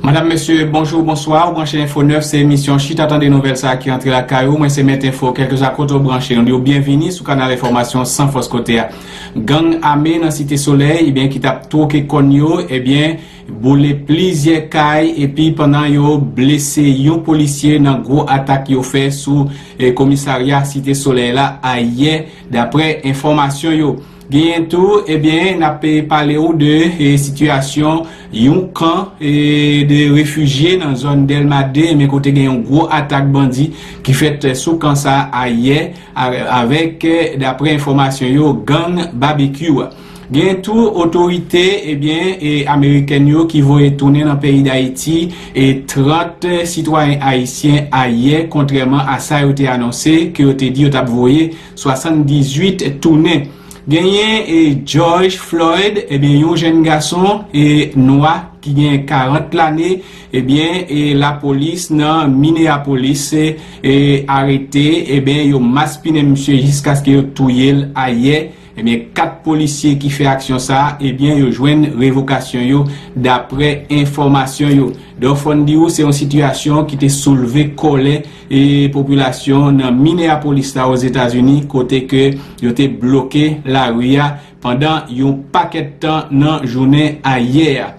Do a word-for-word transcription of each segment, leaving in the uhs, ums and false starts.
Madam, mesye, bonjou, bonswa. Ou branche Enfo nèf, se emisyon Chita Tande Nouvèl sa a ki rantre lakay ou. Mwen se Mèt Enfo, kèlkeswa kote ou branche, nou di w byenvini sou kanal enfòmasyon San Fòs Kote a. Gang ame nan Site Solèy, ebyen, ki t ap twoke kòn yo, ebyen, boule plizyè kay, epi pandan yo blese yon polisye nan gwo atak yo fè sou eh, komisarya Site Solèy la ayè, daprè enfòmasyon yo. Genyen tou, ebyen, n ap pale ou de eh, sitiyasyon yon kan eh, de refijye nan zòn Dèlma de, men kote gen yon gwo atak bandi ki fèt sou kan sa ayè, a- avèk, eh, daprè enfòmasyon yo, gang Babekyou. Gen tou otorite, ebyen, e amerikèn yo ki voye tounen nan peyi Dayiti e trant sitwayen ayisyen ayè, kontrèman a sa yo te anonse, ke yo te di yo t ap voye swasanndizuit tounen. Genyen e George Floyd, ebyen, yon jèn gason e nwa ki gen karant lane, ebyen, e lapolis nan Minneapolis e arete, ebyen, yo maspinen misye jiskaske yo touye l ayè. Ebyen, kat polisye ki fè aksyon sa a, ebyen, yo jwenn revokasyon yo, daprè enfòmasyon yo. Donk, fò n di w, se yon sitiyasyon ki te soulve kòlè e popilasyon nan Minneapolis la, Ozetazini, kote ke yo te bloke lari a pandan yon pakèt tan nan jounen ayè a.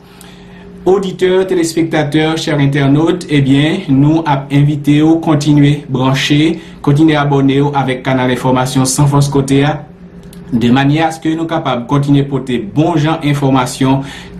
Oditè, telespektatè, chè entènot, ebyen, nou ap envite w kontinye branche, kontinye abòne w avèk kanal enfòmasyon San Fòs Kote a, de manyè aske nou kapab kontinye pote bon jan enfòmasyon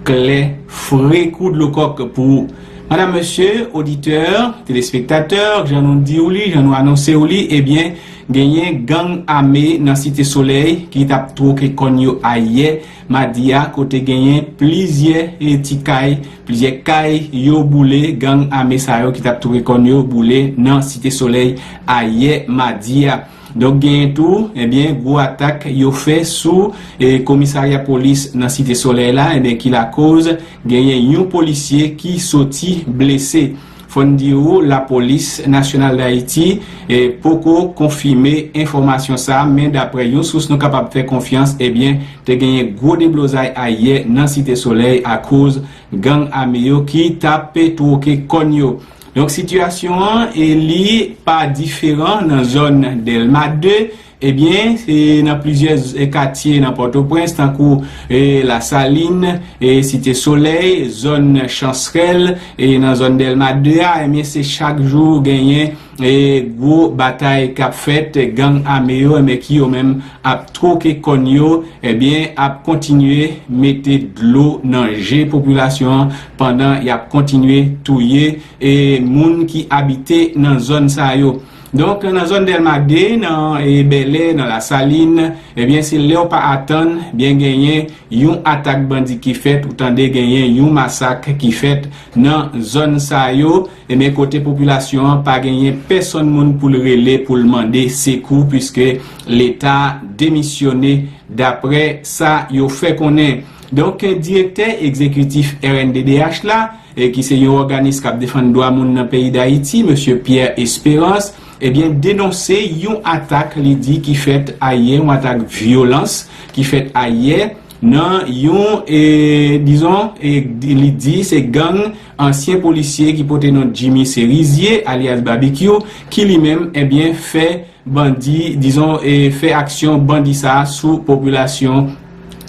klè, fre kou dlo kòk pou ou. Madam, mesye, oditè, telespektatè, jan nou di w li, jan nou anonse w li, ebyen, genyen gang ame nan Site Solèy ki t ap twoke kòn yo ayè, madi a, kote genyen plizyè e ti kay, plizyè kay yo boule, gang ame sa yo ki t ap twoke kòn yo boule nan Site Solèy ayè, madi a. Donk, genyen tou, ebyen, gwo atak yo fè sou e, komisarya polis nan Site Solèy la, ebyen, ki lakoz genyen yon polisye ki soti blese. Fò n di w, Lapolis Nasyonal Dayiti e, poko konfime enfòmasyon sa a, men daprè yon sous nou kapab fè konfyans, ebyen, te genyen gwo deblozay ayè nan Site Solèy akoz gang ame yo ki t ap twoke kòn yo. Donk, sitiyasyon an, e, li pa diferan nan zòn Dèlma de, ebyen, se nan plizyè z- e, katye nan Pòtoprens, tankou e, Lasalin, e, Site Solèy, zòn Chansrèl, e, nan zòn Dèlma de a, ebyen, se chak jou genyen e, gwo batay k ap fèt, gang ame yo, ebyen, ki yo menm ap twoke kòn yo, ebyen, ap kontinye mete dlo nan je popilasyon an pandan y ap kontinye touye e, moun ki abite nan zòn sa yo. Donk, nan zòn Dèlma de, nan e, Bèlè, nan Lasalin, ebyen, se lè w pa atann, byen genyen yon atak bandi ki fèt, ou tande genyen yon masak ki fèt nan zòn sa yo, ebyen, kote popilasyon an pa genyen pèsonn moun pou l rele, pou l mande sekou, piske Leta demisyone, daprè sa yo fè konnen. Donk, direktè egzekitif R N D D H la, e ki se yon òganis k ap defann dwa moun nan peyi Dayiti, mesye Pierre Espérance, ebyen, denonse yon atak li di ki fèt ayè, yon atak vyolans ki fèt ayè nan yon, e, dizon, e, li di se gang ansyen polisye ki pote non Jimmy Serizier, alyas Babekyou, ki li menm, ebyen, fè bandi, dizon, e, fè aksyon bandi sa a sou popilasyon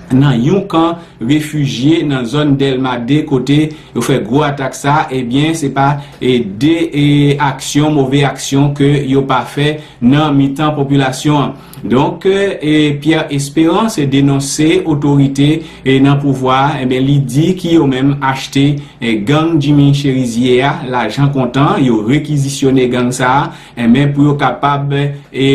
nan yon kan refijye nan zòn Dèlma de kote yo fè gwo atak sa a, ebyen, se pa, e, de, e, aksyon, move aksyon ke yo pa fè nan mitan popilasyon an. Donk, e, Pierre Espérance denonse otorite, e, nan pouvwa a, ebyen, li di ki yo menm achte, e, gang Jimmy Cherizier a, lajan kontan, yo rekizisyone gang sa a, enben, pou yo kapab, e,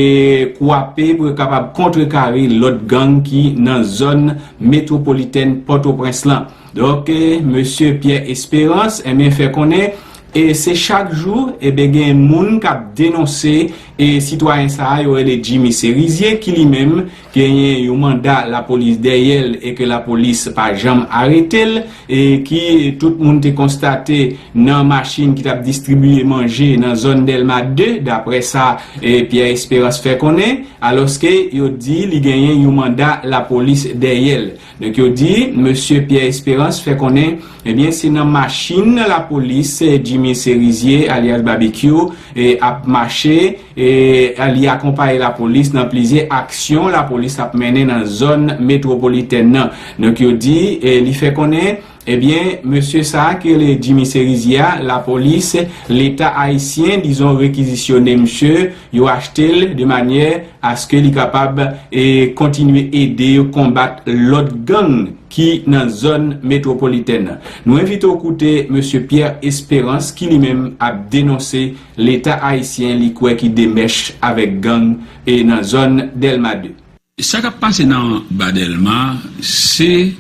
kwape, pou yo kapab kontrekare lòt gang ki nan zòn metwopolitèn Pòtoprens lan. Donk, e, mesye Pierre Espérance, enben, fè konnen, e se chak jou, enben, gen moun k ap denonse, E sitwayen sa a yo rele Jimmy Serizier, ki li menm genyen yon manda lapolis dèyè l e ke lapolis pa janm arete l, e ki tout moun te konstate nan machin ki t ap distribiye manje nan zòn Dèlma de, daprè sa e Pierre Espérance fè konnen, alòske yo di li genyen yon manda lapolis dèyè l. Donk yo di, mesye Pierre Espérance fè konnen, ebyen, se nan machin lapolis Jimmy Serizier, alyas Babekyou, e, ap mache, e, li akonpaye lapolis nan plizyè aksyon lapolis ap mennen nan zòn metwopolitèn nan. Donk yo di, e, li fè konnen, ebyen, mesye sa a ki rele Jimmy Serizier a, lapolis, Leta ayisyen, dizon, rekizisyone misye, yo achte l de manyè aske li kapab, e, kontinye ede yo konbat lòt gang ki nan zòn metwopolitèn nan. Nou envite w koute mesye Pierre Espérance ki li menm ap denonse Leta ayisyen li kwè ki demèch avèk gang e nan zòn Dèlma de. Sa k ap pase nan Ba Dèlma, se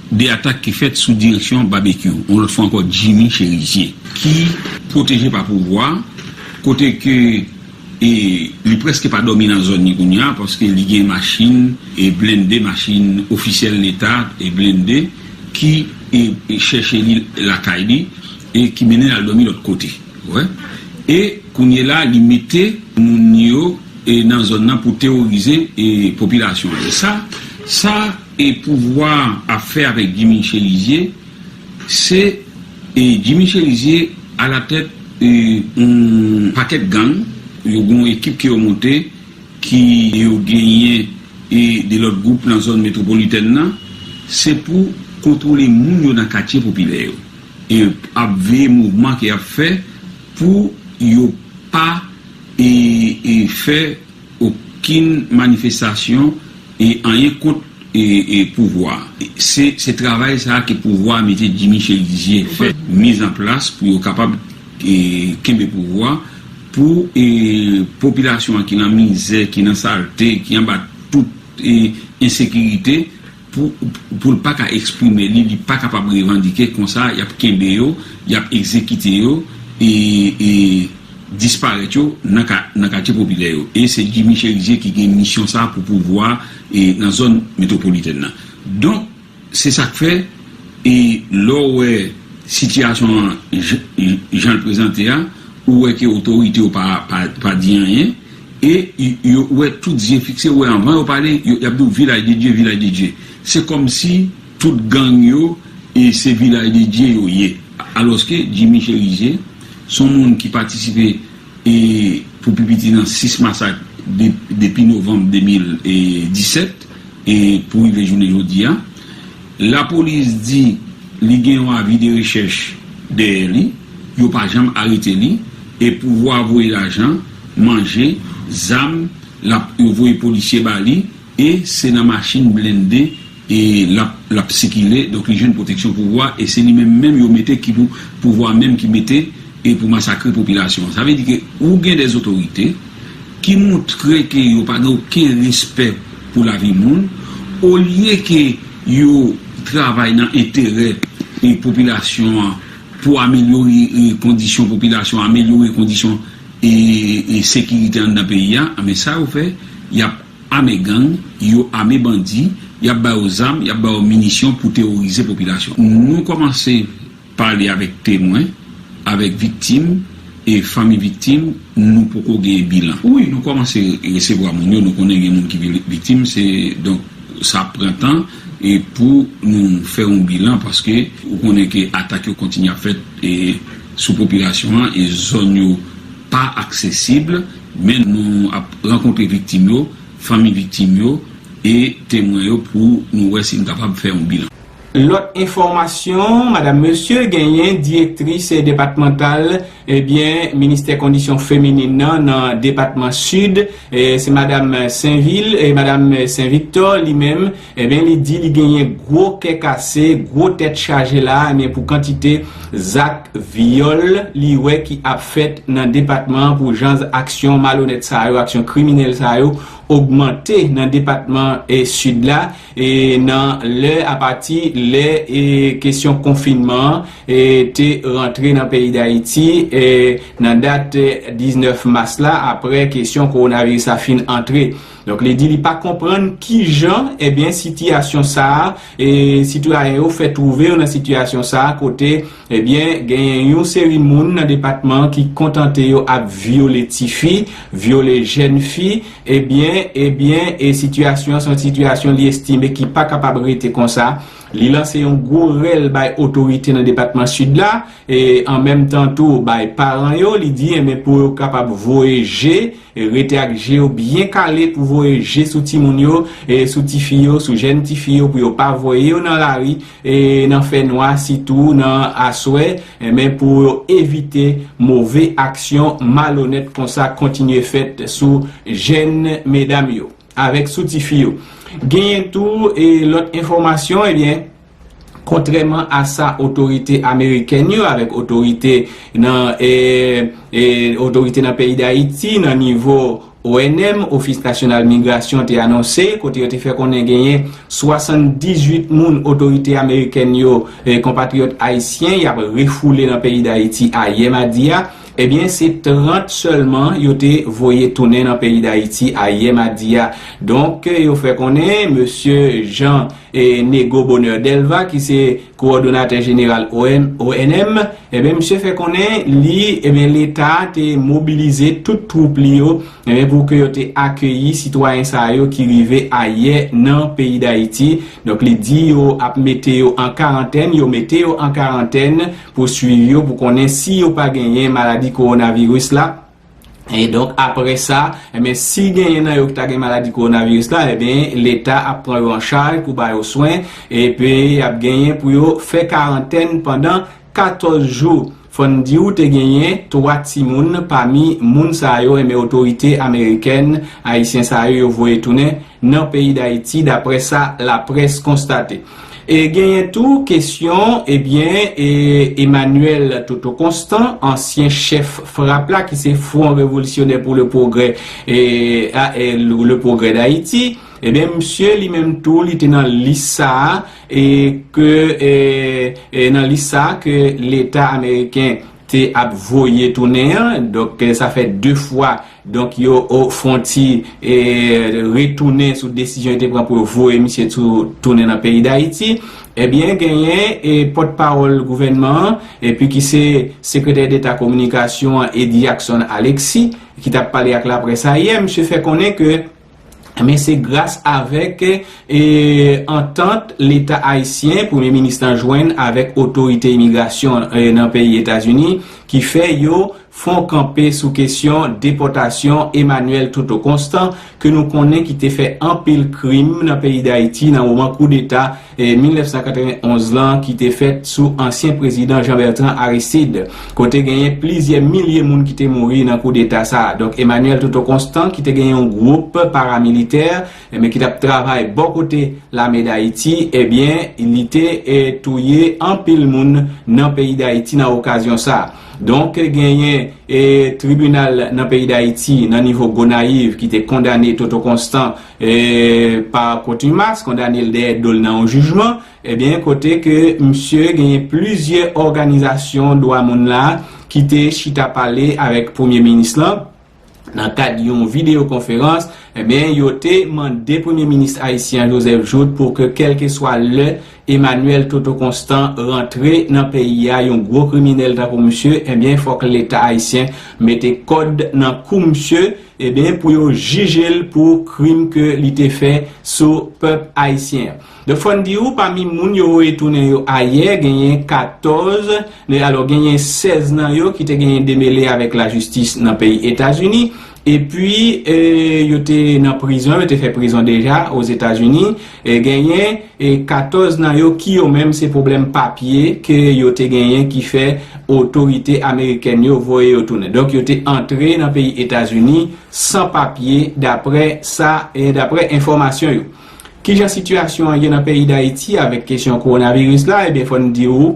de atak ki fèt sou direksyon Babekyou, yon lòt fwa ankò Jimmy Cherizier, ki pwoteje pa pouvwa, kote ke e li prèske pa dòmi nan zòn li kounye a, paske li gen machin e blende, machin ofisyèl Leta e blende, ki e, e chèche li lakay li e ki mennen l al dòmi lòt kote. Wè. E kounye la, li mete moun yo e nan zòn nan pou teworize e popilasyon an. E sa, sa e pouvwa ap fè avèk Jimmy Cherizier, se e Jimmy Cherizier alatèt e yon pakèt gang, yo gen yon ekip ke yo monte, ki yo genyen e de lòt gwoup nan zòn metwopolitèn nan, se pou kontwole moun yo nan katye popilè yo. E ap veye mouvman ke y ap fè pou yo pa e, e fè okenn manifestasyon e anyen kont e, e pouvwa. Se, se travay sa a ke pouvwa mete Jimmy Cherizier fè, miz an plas pou yo kapab e, kenbe pouvwa, pou e, popilasyon an ki nan mizè, ki nan salte, ki anba tout e, ensekirite, pou, pou l pa ka eksprime li, li pa kapab revandike, konsa y ap kenbe yo, y ap egzekite yo, e, e disparèt yo nan ka, nan katye popilè yo. E se Jimmy Cherizier ki gen misyon sa pou pouvwa e nan zòn metwopolitèn nan. Donk, se sa k fè, e lè w wè sitiyasyon an j-, j-, jan l prezante a, ou wè ke otorite yo pa, pa, pa di anyen, e y-, yo wè tout zye fikse, ou wè anvan yo pale, yo, y ap di w Village de Dieu, Village de Dieu. Se kòmsi tout gang yo, e se Village de Dieu yo ye. Alòske Jimmy Cherizier, se yon moun ki patisipe e pou pi piti nan sis masak de, depi novanm de mil disèt e pou rive jounen jodi a. Lapolis di li gen yon avi de rechèch dèyè li, yo pa janm arete li, e pouvwa voye lajan, manje, zam, l ap, yo voye polisye ba li, e se nan machin blende e l ap, l ap sikile, donk li jwenn pwoteksyon pouvwa, e se li menm menm yo mete ki pou, pouvwa menm ki mete e pou masakre popilasyon an. Sa vle di ke ou gen de otorite ki montre ke yo pa gen okenn respè pou lavi moun, olye ke yo travay nan enterè e popilasyon an pou amelyore e kondisyon popilasyon, amelyore kondisyon e, e sekirite anndan peyi a, men sa yo fè, y ap ame gang, yo ame bandi, y ap ba yo zam, y ap ba yo minisyon pou teworize popilasyon. Nou kòmanse pale avèk temwen, avèk viktim, e fanmi viktim, nou poko genyen bilan. Wi, nou kòmanse resevwa moun yo, nou konnen gen moun ki vi-, viktim, se, donk, sa pran tan, e pou nou fè yon bilan, paske ou konnen ke atak yo kontinye ap fèt, e sou popilasyon an, e zòn yo pa aksesib, men nou ap rankontre viktim yo, fanmi viktim yo, e temwen yo pou nou wè si nou kapab fè yon bilan. Lòt enfòmasyon, madam, mesye, genyen direktris depatmantal, ebyen, ministè kondisyon feminin nan, nan depatman Sid, e se madam Senvil, e madam Sen Viktò, li menm, ebyen, li di li genyen gwo kè kase, gwo tèt chaje la, ebyen, pou kantite zak vyòl li wè ki ap fèt nan depatman an, pou jan aksyon malonèt sa yo, aksyon kriminèl sa yo, ogmante nan depatman e Sid la, e nan lè, apati lè e kesyon konfinman an e te rantre nan peyi Dayiti e nan dat diznèf mas la, apre kesyon kowonaviris la fin antre. Donk, li di li pa konprann kijan, ebyen, sitiyasyon sa a, e sitwayen yo fè twouve yo nan sitiyasyon sa a, kote, ebyen, genyen yon seri moun nan depatman an ki kontante yo ap vyole tifi, vyole jèn fi, ebyen, ebyen, e sitiyasyon an se yon sitiyasyon li estime ki pa kapab rete konsa. Li lanse yon gwo rèl bay otorite nan depatman Sid la, e an menm tan tou bay paran yo, li di, enben, pou yo kapab voye je, e rete ak je yo byen kale pou voye je sou timoun yo, e sou tifi yo, sou jèn tifi yo, pou yo pa voye yo nan lari, e nan fènwa, sitou nan aswè, enben, pou yo evite move aksyon malonèt konsa kontinye fèt sou jèn medam yo, avèk sou tifi yo. Genyen tou, e lòt enfòmasyon, ebyen, kontrèman a sa otorite amerikèn yo avèk otorite nan, e, e, otorite nan peyi Dayiti, nan nivo O N M, Ofis Nasyonal Migrasyon, te anonse, kote yo te fè konnen genyen swasanndizuit moun otorite amerikèn yo, e, konpatriyòt ayisyen, y ap refoule nan peyi Dayiti ayè madi a. Ebyen, se trant sèlman yo te voye tounen nan peyi Dayiti ayè madi a. Donk, yo fè konnen mesye Jean, e, Nego Bonheur Delva, ki se kowòdonatè jeneral O M, O N M, ebyen, misye fè konnen li, ebyen, Leta te mobilize tout twoup li yo, ebyen, pou ke yo te akeyi sitwayen sa yo ki rive ayè nan peyi Dayiti. Donk, li di yo ap mete yo an karantèn, yo mete yo an karantèn pou swiv yo, pou konnen si yo pa genyen maladi kowonaviris la. E donk, apre sa, enben, si genyen nan yo ki ta gen maladi kowonaviris la, enben, Leta ap pran yo an chaj pou ba yo swen, epi y ap genyen pou yo fè karantèn pandan katòz jou. Fò n di w te genyen twa timoun pami moun sa yo, enben, otorite amerikèn, ayisyen sa yo, yo voye tounen nan peyi Dayiti, daprè sa laprès konstate. E genyen tou kesyon, ebyen, e Emmanuel Toto Constant, ansyen chèf frap la, ki se Front Révolutionnaire pour le Progrès, e, a, e, le, le Progrès d'Haïti, ebyen, misye li menm tou, li te nan lis sa a, e ke, e, e nan lis sa a ke Leta ameriken te ap voye tounen an. Donk, e, sa fè de fwa, donk, yo o fwonti, e, retounen sou desizyon yo te pran pou yo voye misye tou, tounen nan peyi Dayiti. Ebyen, genyen, e, pòtpawòl gouvènman an, epi ki se sekretè deta kominikasyon an, Eddy Jackson Alexis, ki t ap pale ak laprès ayè, misye fè konnen ke, men se gras avèk, e, antant Leta ayisyen, premye minis lan jwenn avèk otorite imigrasyon, e, nan peyi Etazini, ki fè yo fè yon kanpe sou kesyon depòtasyon Emmanuel Toto Constant, ke nou konnen ki te fè anpil krim nan peyi Dayiti nan moman koudeta, e, mil nèf san katrevenn onz lan, ki te fèt sou ansyen prezidan Jean Bertrand Aristide, kote genyen plizyè milye moun ki te mouri nan koudeta sa a. Donk, Emmanuel Toto Constant, ki te genyen yon gwoup paramilitè, e, men ki t ap travay bò kote lame Dayiti, ebyen, li te, e, touye anpil moun nan peyi Dayiti nan okazyon sa a. Donk, genyen, e, tribinal nan peyi Dayiti, nan nivo Gonayiv, ki te kondane Toto Constant, e, pa kontimas, kondane l dèyè do l nan yon jijman, ebyen, kote ke misye genyen plizyè òganizasyon dwa moun la ki te chita pale avèk premye minis lan, nan kad yon videyo konferans, ebyen, yo te mande premye minis ayisyen an, Joseph Jouthe, pou ke kèlkeswa lè Emmanuel Toto Constant rantre nan peyi a, yon gwo kriminèl tankou misye, ebyen, fòk Leta ayisyen mete kòd nan kou misye, ebyen, pou yo jije l pou krim ke li te fè sou pèp ayisyen an. Donk, fò n di w, pami moun yo voye tounen yo ayè, genyen katòz, men alò, genyen sèz nan yo ki te genyen demele avèk lajistis nan peyi Etazini, epi, e, yo te nan prizon, yo te fè prizon deja Ozetazini, e genyen, e, katòz nan yo ki yo menm se pwoblèm papye ke yo te genyen ki fè otorite amerikèn yo voye yo tounen. Donk, yo te antre nan peyi Etazini san papye, daprè sa, e, daprè enfòmasyon yo. Kijan sitiyasyon an ye nan peyi Dayiti avèk kesyon kowonaviris la? Ebyen, fò n di w,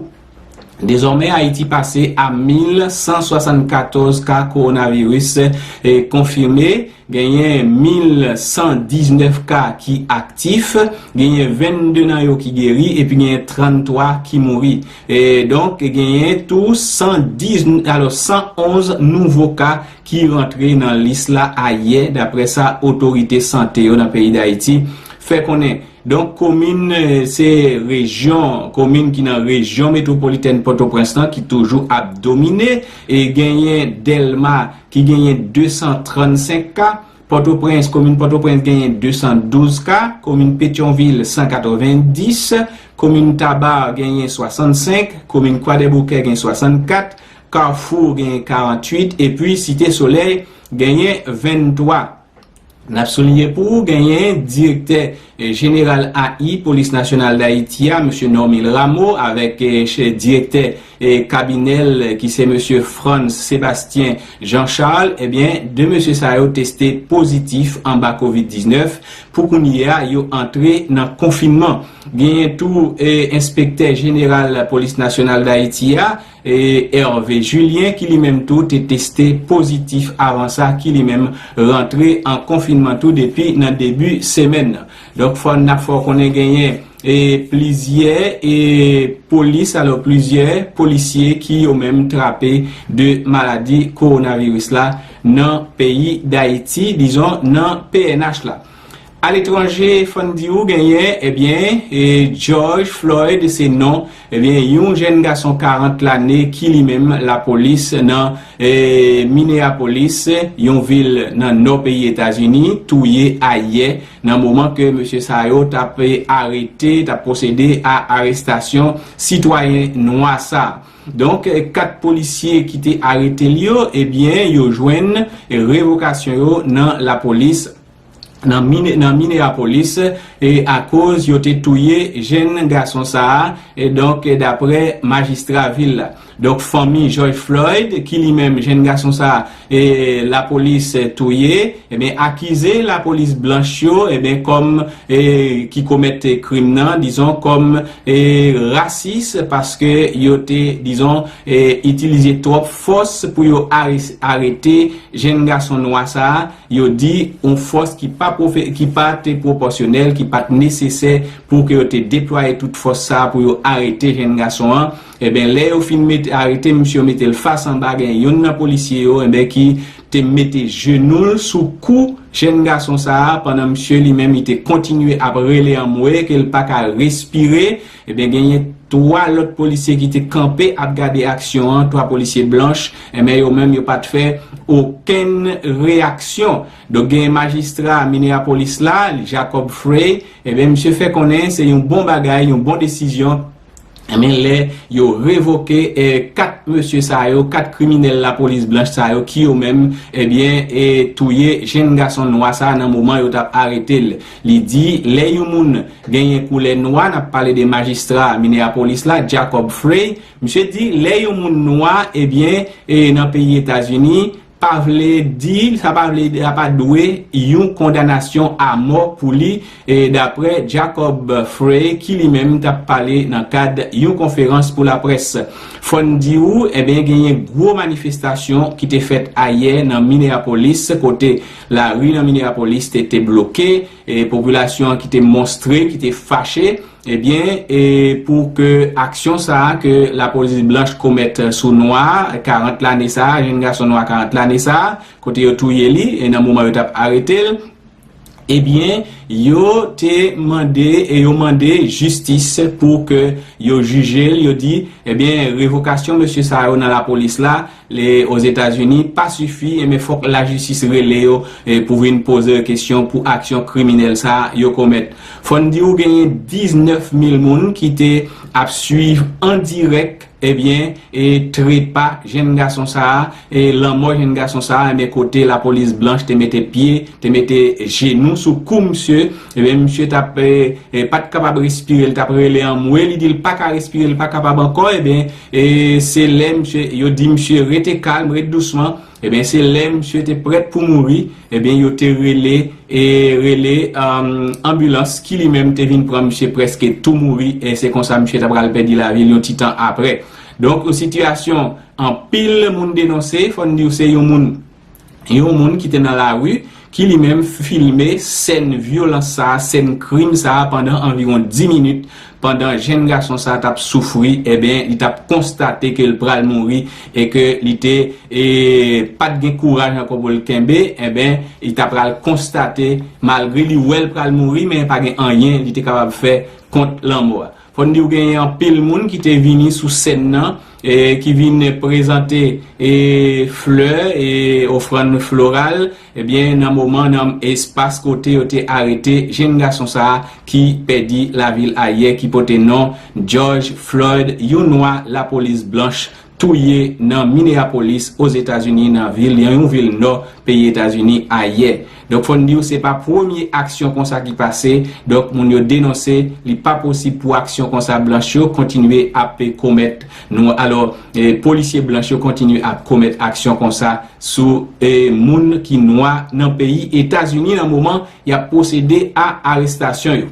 Dezòmè, Ayiti pase a mil san swasannkatòz ka kowonaviris, eh, konfime, genyen mil san diznèf ka ki aktif, genyen vennde nan yo ki geri, epi genyen tranntwa ki mouri. E donk, genyen tou san diz, alò, san onz nouvo ka ki rantre nan lis la ayè, daprè sa otorite sante yo nan peyi Dayiti fè konnen. Donk, komin, eh, se rejyon, komin ki nan rejyon metwopolitèn Pòtoprens lan ki toujou ap domine, e genyen Dèlma ki genyen de san trannsenk ka, Pòtoprens, komin Pòtoprens genyen de san douz ka, komin Petyonvil san katrevenndis, komin Taba genyen swasannsenk, komin Kwadèboukè gen swasannkat, Kafou genyen karanntuit, epi Site Solèy genyen venntwa. N ap souliye pou ou, genyen direktè, eh, jeneral A I Polis Nasyonal Dayiti a, mesye Normil Rameau, avèk, eh, che-, direktè, eh, kabinè l, ki se mesye Frantz Sébastien Jean Charles, ebyen, de mesye sa yo teste pozitif anba kovid diznèf. Pou kounye a, yo antre nan konfinman. Genyen tou, eh, enspektè jeneral Polis Nasyonal Dayiti a, e Hervé Julien, ki li menm tou te teste pozitif avan sa, ki li menm rantre an konfinman tou depi nan debi semèn nan. Donk, fò n ap fè w konnen genyen, e plizyè, e polis, alò, plizyè polisye ki yo menm trape de maladi kowonaviris la nan peyi Dayiti, dizon nan P N H la. Aletranje, fò n di w genyen, ebyen, e George Floyd se non, ebyen, yon jèn gason karant lane ki li menm lapolis nan, e, Minneapolis, yon vil nan nò peyi Etazini, touye ayè, nan moman ke mesye sa yo t ap, e, arete, t ap pwosede a arestasyon sitwayen nwa sa. Donk, e, kat polisye ki te arete l yo, ebyen, yo jwenn, e, revokasyon yo nan lapolis nan Mine-, nan Minneapolis, e akoz yo te touye jèn gason sa a, e donk, e daprè majistra vil la. Donk, fanmi George Floyd, ki li menm jèn gason sa a, e lapolis touye, ebyen, akize lapolis blanch yo, ebyen, kòm, e ki komèt krim nan, dizon, kòm, e rasis, paske yo te, dizon, e itilize twòp fòs pou yo ares-, arete jèn gason nwa sa a, yo di yon fòs ki pa pwofe-, ki pa te pwopòsyonèl, ki pa t nesesè pou ke yo te deplwaye tout fòs sa a pou yo arete jèn gason an. Ebyen, lè yo fin mete, arete misye, yo mete l fas anba, gen youn nan polisye yo, ebyen, ki te mete jenou l sou kou jèn gason sa a, pandan misye li menm, li te kontinye ap rele anmwe, ke l pa ka respire. Ebyen, genyen twa lòt polisye ki te kanpe ap gade aksyon an, twa polisye blanch, ebyen, yo menm, yo pa t fè okenn reyaksyon. Donk, gen majistra Minneapolis la, Jacob Frey, ebyen, misye fè konnen se yon bon bagay, yon bon desizyon. Ebyen, lè yo revoke, eh, kat mesye sa yo, kat kriminèl lapolis blanch sa yo, ki yo menm, ebyen, eh, touye jèn gason nwa sa nan moman yo t ap arete l. Li di, lè yon moun genyen koulè nwa, n ap pale de majistra Minneapolis la, Jacob Frey, misye di, lè yon moun nwa, ebyen, eh, nan peyi Etazini, pa vle di, sa pa vle, sa pa dwe yon kondanasyon a mò pou li, e daprè Jacob Frey, ki li menm t ap pale nan kad yon konferans pou laprès. Fò n di w, ebyen, genyen gwo manifestasyon ki te fèt ayè nan Minneapolis, kote lari nan Minneapolis te, te bloke, e popilasyon an ki te monstre, ki te fache, ebyen, e pou ke aksyon sa a ke lapolis blanch komèt sou nwa karant lane sa a, jèn gason nwa karant lane sa a, kote yo touye li, e nan moman yo t ap arete l, ebyen, yo te mande, e yo mande jistis pou ke yo jije l, yo di, ebyen, revokasyon mesye sa yo nan lapolis la, le, Ozetazini, pa sifi, ebyen, fòk lajistis rele yo, e, pou vin poze yo kesyon pou aksyon kriminèl sa a yo komèt. Fò n di w genyen diznèf mil moun ki te ap swiv an dirèk, ebyen, e, trepa jèn gason sa a, e, lanmò jèn gason sa a, ebyen, kote lapolis blanch te mete pye, te mete jenou sou kou misye, ebyen, misye t ap, e, e, pa t kapab respire, li t ap rele anmwe, li di l pa ka respire, li pa kapab ankò, ebyen, e se lè misye, yo di misye rete kalm, ret dousman, ebyen, se lè misye te prèt pou mouri, ebyen, yo te rele, e rele, um, anbilans ki li menm te vin pran misye prèske tou mouri, e se konsa misye ta pral pèdi lavi l yon ti tan aprè. Donk, yon sitiyasyon anpil moun denonse, fò n di w se yon moun, yon moun ki te nan lari, ki li menm filme sèn vyolans sa a, sèn krim sa a pandan anviwon dis minit, pandan jèn gason sa a t ap soufri, ebyen, li t ap konstate ke l pral mouri e ke li te, e, pa t gen kouraj ankò pou l kenbe, ebyen, li ta pral konstate, malgre li wè l pral mouri, men pa gen anyen li te kapab fè kont lanmò a. Fò n di w genyen anpil moun ki te vini sou sèn nan, e, ki vin prezante, e, flè, e, ofrann floral, ebyen, nan moman, nan espas kote yo te arete jèn gason sa a ki pèdi lavi l ayè, ki pote non George Floyd, yon nwa lapolis blanch touye nan Minneapolis, Ozetazini, nan vil, yon vil nò peyi Etazini ayè. Donk, fò n di w, se pa premye aksyon konsa ki pase. Donk, moun yo denonse, li pa posib pou aksyon konsa blanch yo kontinye ap komèt, nou, alò, e, polisye blanch yo kontinye ap komèt aksyon konsa sou, e, moun ki nwa nan peyi Etazini nan moman y ap pwosede a arestasyon yo.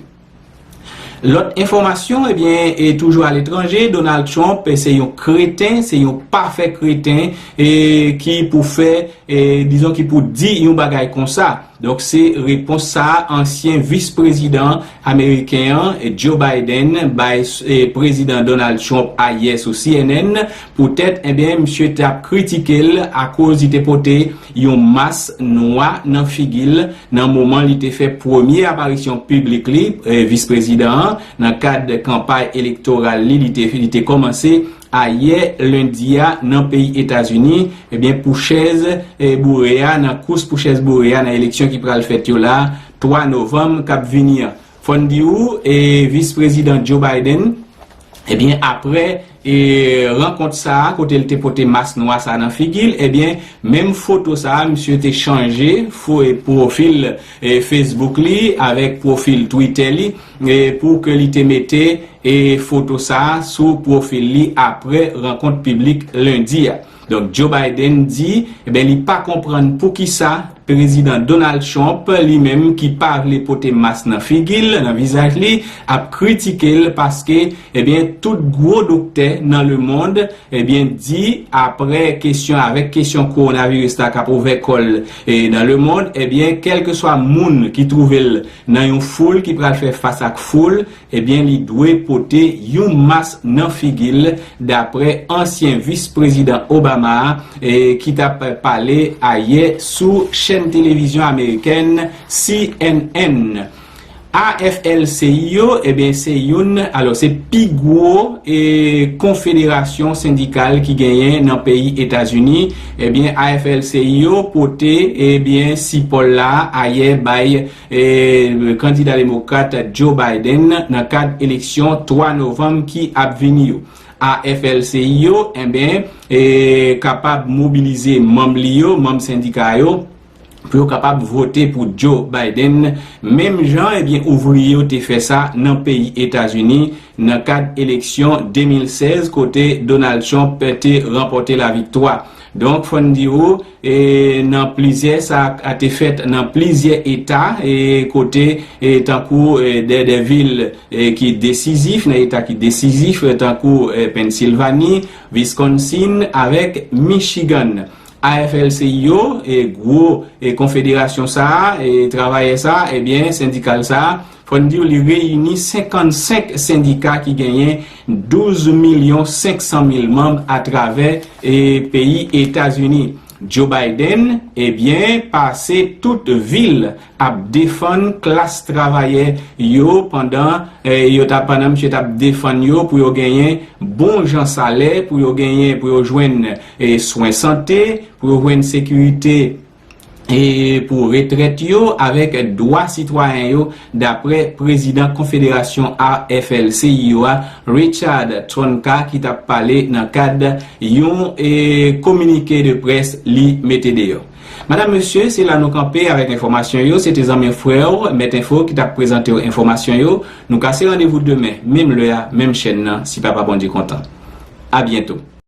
Lòt enfòmasyon, ebyen, e toujou aletranje, Donald Trump, e, se yon kreten, se yon pafè kreten, e ki pou fè, e, dizon, ki pou di yon bagay konsa. Donk, se repons sa a ansyen vis prezidan ameriken an, e, Joe Biden, bay, e, prezidan Donald Trump ayè sou C N N, poutèt, ebyen, misye t ap kritike l akoz li te pote yon mas nwa nan figi l nan moman li te fè premye aparisyon piblik li, e, vis prezidan an, nan kad kanpay elektoral li, li te, li te kòmanse ayè lendi a nan peyi Etazini, ebyen, pou chèz, e, boure a, nan kous pou chèz boure a, nan eleksyon ki pral fèt yo la, twa novanm k ap vini an. Fò n di w, e, vis prezidan Joe Biden, ebyen, apre, e, rankont sa a, kote l te pote mas nwa sa a nan figi l, ebyen, menm foto sa a, misye te chanje fo-, e, pwofil, e, Facebook li avèk pwofil Twitter li, e, pou ke li te mete, e, foto sa a sou pwofil li apre rankont piblik lendi a. Donk, Joe Biden di, ebyen, li pa konprann poukisa prezidan Donald Trump, li menm ki pa vle pote mas nan figi l, nan vizaj li, ap kritike l paske, ebyen, tout gwo doktè nan lemonn, ebyen, di, apre kesyon, avèk kesyon kowonaviris la k ap ouvè kò l, e, nan lemonn, ebyen, kèlkeswa moun ki twouve l nan yon foul ki pral fè fas ak foul, ebyen, li dwe pote yon mas nan figi l, dapre ansyen vis prezidan Obama a, e, ki t ap pale ayè sou chèn televizyon amerikèn C N N. A F L C I yo, ebyen, se youn, alò, se pi gwo, e, konfederasyon sendikal ki genyen nan peyi Etazini. Ebyen, A F L C I yo pote, ebyen, sipò l la ayè bay e, kandida demokrat Joe Biden nan kad eleksyon twa novanm ki ap vini yo. A F L C I yo, enben, e, kapab mobilize manm li yo, manm sendika yo, pou yo kapab vote pou Joe Biden, menm jan, ebyen, ouvriye yo te fè sa nan peyi Etazini nan kad eleksyon de mil sèz, kote Donald Trump te ranpòte laviktwa. Donk, fò n di w, e, nan plizyè, sa a te fèt nan plizyè eta, e, kote, e, tankou, e, de, de vil, e, ki desizif, nan eta ki desizif, e, tankou, e, Pennsylvanie, Wisconsin, avèk Michigan. A F L C I yo, e, gwo, e, konfederasyon sa a, e, travayè sa a, ebyen, sendikal sa a, fò n di w, li reyini senkannsenk sendika ki genyen douz milyon senk san mil manm atravè, e, peyi Etazini. Joe Biden, ebyen, pase tout vil ap defann klas travayè yo pandan, e, yo t ap, pandan misye t ap defann yo pou yo genyen bon jan salè, pou yo genyen, pou yo jwenn, e, swen sante, pou yo jwenn sekirite, e, pou retrèt yo avèk dwa sitwayen yo, dapre prezidan konfederasyon A F L C I yo a, Richard Trnka, ki t ap pale nan kad yon, e, kominike de près li mete deyò. Madanm, mesye, se la nou kanpe avèk enfòmasyon yo. Se te zanmi w, frè w, Mèt Enfo, ki t ap prezante w enfòmasyon yo. Nou kase randevou demen, menm lè a, menm chèn nan, si Papa Bondye kontan. A byento.